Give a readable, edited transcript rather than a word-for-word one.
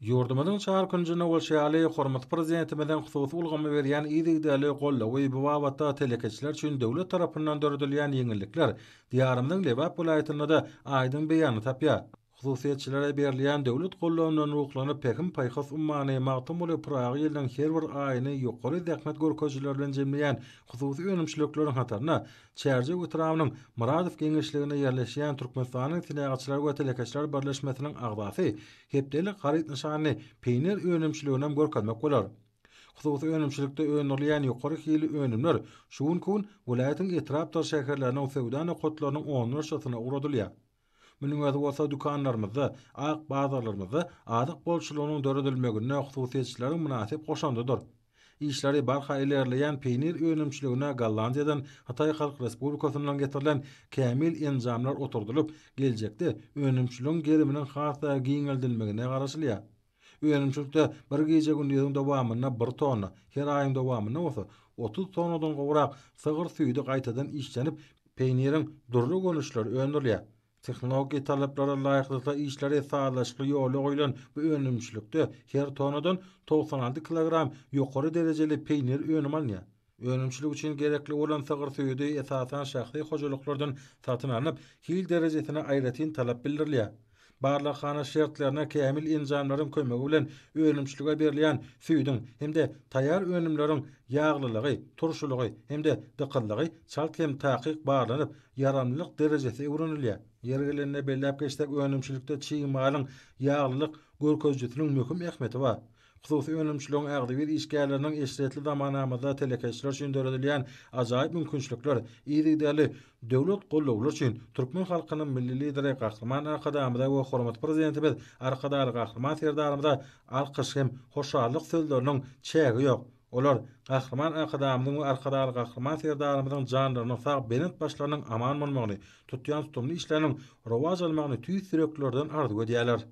Ýurdumyzyň çar künjünde bolşy ýaly, hormatly Prezidentimiziň hususy ulgama berýän yzygiderli goldawy bu babatda telekeçiler üçin döwlet tarapyndan döredilýän ýeňillikler Diýarymyzyň Lebap welaýatynda-da aýdyň beýanyny tapýar. Hususyýetçilere berilýän döwlet goldawyndan ruhlanyp, Pähim-paýhas ummany Magtymguly Pyragy ýylynyň her bir aýyny ýokary zähmet görkezijileri bilen jemleýän hususy önümçilikleriň hatarynda Çärjew etrabynyň Myradow geňeşliginde ýerleşýän Türkmenistanyň Senagatçylar we telekeçiler birleşmesiniň agzasy Hepdelik haryt nyşanly peýnir önümçiliginem görkezmek bolar. Hususy önümçilikde öndürilýän ýokary hilli önümler şu günki gün welaýatyň etrapdyr şäherleriniň söwda nokatlarynyň onlarçasyna ugradylýar. Munuň özi bolsa dükanlarymyzda, ak bazarlarymyzda azyk bolçulygynyň döredilmeginde hususyýetçileriň mynasyp goşandydyr. Işleri barha ilerleýän peýnir önümçiligine Gollandiýadan, Hytaý Halk Respublikasyndan getirilen kämil enjamlar oturdylyp, geljekde önümçiligiň geriminiň has-da giňeldilmegine garaşylýar. Önümçilikde bir gije-gündiziň dowamynda bir tonna, her aýyň dowamynda bolsa 30 tonnadan gowrak sygyr süýdi gaýtadan işlenip, peýniriň dürli görnüşleri öndürilýär. Tehnologik talaplara laýyklykda işleri sazlaşykly ýola goýlan bu önümçilikde her tonnadan 96 kilogram ýokary derejeli peýnir önümi alynýar. Önümçilik üçin gerekli bolan sygyr süýdi esasan şahsy hojalyklardan satyn alnyp, hil derejesine aýratyn talap bildirilýär. Barlaghana şertlerinde kämil enjamlaryň kömegi bilen önümçilige berilýän süýdüň hem-de taýýar önümleriň ýaglylygy, turşulygy hem-de dykyzlygy çalt hem takyk barlanyp, ýaramlylyk derejesi öwrenilýär. Ýeri gelende belläp geçsek, önümçilikde çig malyň ýaglylyk görkezijisiniň möhüm ähmiýeti bar. Hususy önümçiligiň agzybir işgärleriniň eşretli zamanamyzda telekeçiler üçin döredilýän ajaýyp mümkinçilikler, yzygiderli döwlet goldawlary üçin türkmen halkynyň Milli Lideri Gahryman Arkadagymyza we hormatly Prezidentimiz Arkadagly Gahryman Serdarymyza alkyş hem hoşallyk sözleriniň çägi ýok. Olar Gahryman Arkadagymyzyň we Arkadagly Gahryman Serdarymyzyň janlarynyň sag, belent başlarynyň aman bolmagyny, tutýan tutumly işleriniň rowaç almagyny tüýs ýüreklerden arzuw edýärler.